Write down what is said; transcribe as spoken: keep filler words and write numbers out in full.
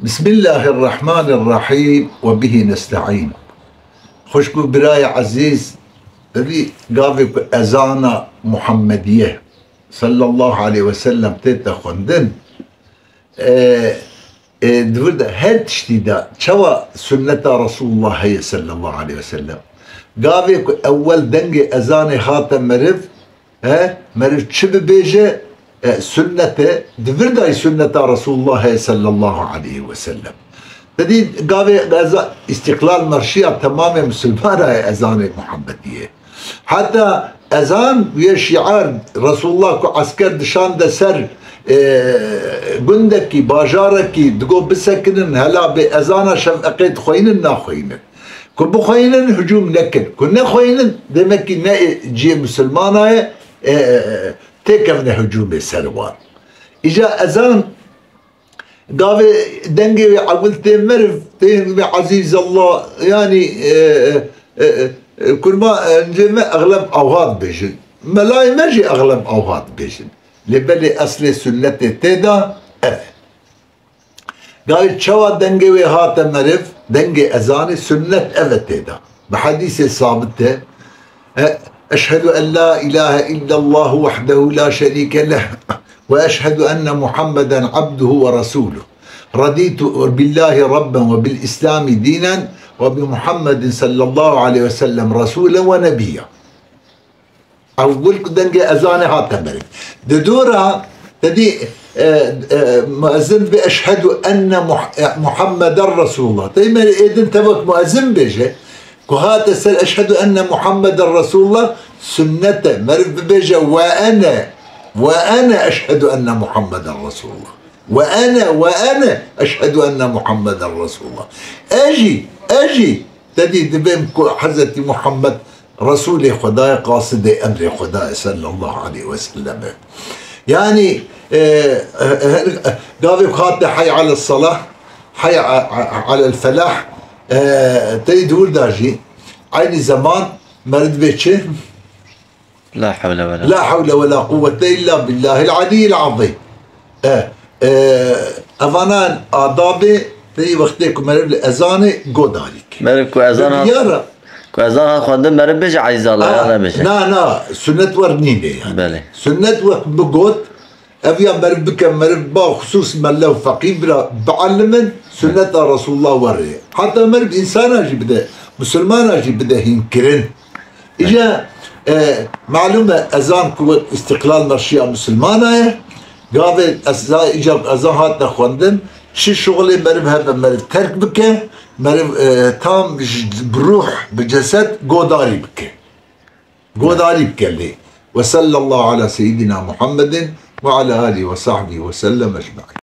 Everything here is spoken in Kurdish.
Bismillahirrahmanirrahîm ve bihî nesta'în. Xwişk û birayê ezîz, te dî gavê ku ezana Muhammediye sallallahu aleyhi ve sellem tête xwendin, e, e, di vir de her tiştî de çawa sunneta Resulullah heye sallallahu aleyhi ve sellem. Gavê ku ewel dengê ezanê hate meriv, e, meriv çi bibêje, e, sunnete, di vir de sunneta Resulullahê sallallahu aleyhi ve sellem. Te dî gavê eza-, îstiqlal marşiya temamê misilmana ye ezanê Muhammediyê. Heta ezan wê şiar Resulullah ku esker dişande ser, e, gundekî, bajarekî, digo bisekinin, hela bê ezana şefeqê dixweynin, naxweynin. Ku bixweynin, hicûm nekin. Ku nexweynin, demekî ne ciyê misilmana ye, e, e, e, têkevne hicûmê ser wan. Îca ezan gavê dengê wê ewil tê meriv, tê wê ezîz Allah, yanî, e, e, e, e, kurma, e, cê me exleb awha dibêjin. Melayê me jî exleb awha dibêjin. Lê belê eslê sunnetê tê de ev e. Gavê çawa dengê wê hate meriv, dengê ezanê sunnet ev e tê de. Bi hedîsê sabit e. E, Eşhedü en la ilahe illallahu wahdehu la şerîke leh ve eşhedü enne Muhammeden abduhu ve resuluh. Radîtu billahi rabben ve bil islami dînen ve bi Muhammedin sallallahu aleyhi ve sellem resûlen ve nebiyya. Ewil ku dengê ezanê hate meriv. Di dora te dî, e, e, muezzin bi eşhedü enne Muh-, e, Muhammeden Resulullah. Te dî meriv êdin te wek muezzin bêje, ku hate ser eşhedü enne Muhammeden Resulullah, sunnet e. Meriv bibêje ve ene, ve ene eşhedü enne Muhammeden Resulullah. Ve ene, ve ene eşhedü enne Muhammeden Resulullah. Ez jî, ez jî Te dî dibêm ku Hezretî Muhammed Resûlê Xwedayê, qasidê emrê Xwedayê sallallahu aleyhi ve sellem e. Yanî, e, e, e, gavê ku hate hey ale salah, hey a-, a-, alel felah, e, tey dûr da jî eynî zeman meriv dibê çi? La hewle ve la. La hewle ve la quwwete illa billahil aliyyil azîm. E, e, evanan adabê, peyî wextê ku meriv li ezanê godarî ke. Meriv ku ezan hat, Diyara. Ku ezan hat xwendin, meriv bêje Eyzala, ya nebêje. Na, na, sunnet wer nîne yani. Belê. Sunnet wek bigot, ev ya meriv bike, meriv ba xusus melle û feqî bira bialimin, sunneta Resulullah wer ê. Hatta meriv insana jî bide, musulmana jî bide hîn kirin. Îca, e, malûm e, ezan ku wek îstiqlal marşiya misilmana ye. Gavê eza-, îca ezan hate xwendin, çi şixulê meriv hebe, meriv terk bike, meriv, e, tam ji, bi ruh, bi ceset godarî bike. Godarî bike lê. Ve sallallahu ala seyyidina Muhammedin ve ala alihi ve sahbihi ve sellem ecmaîn.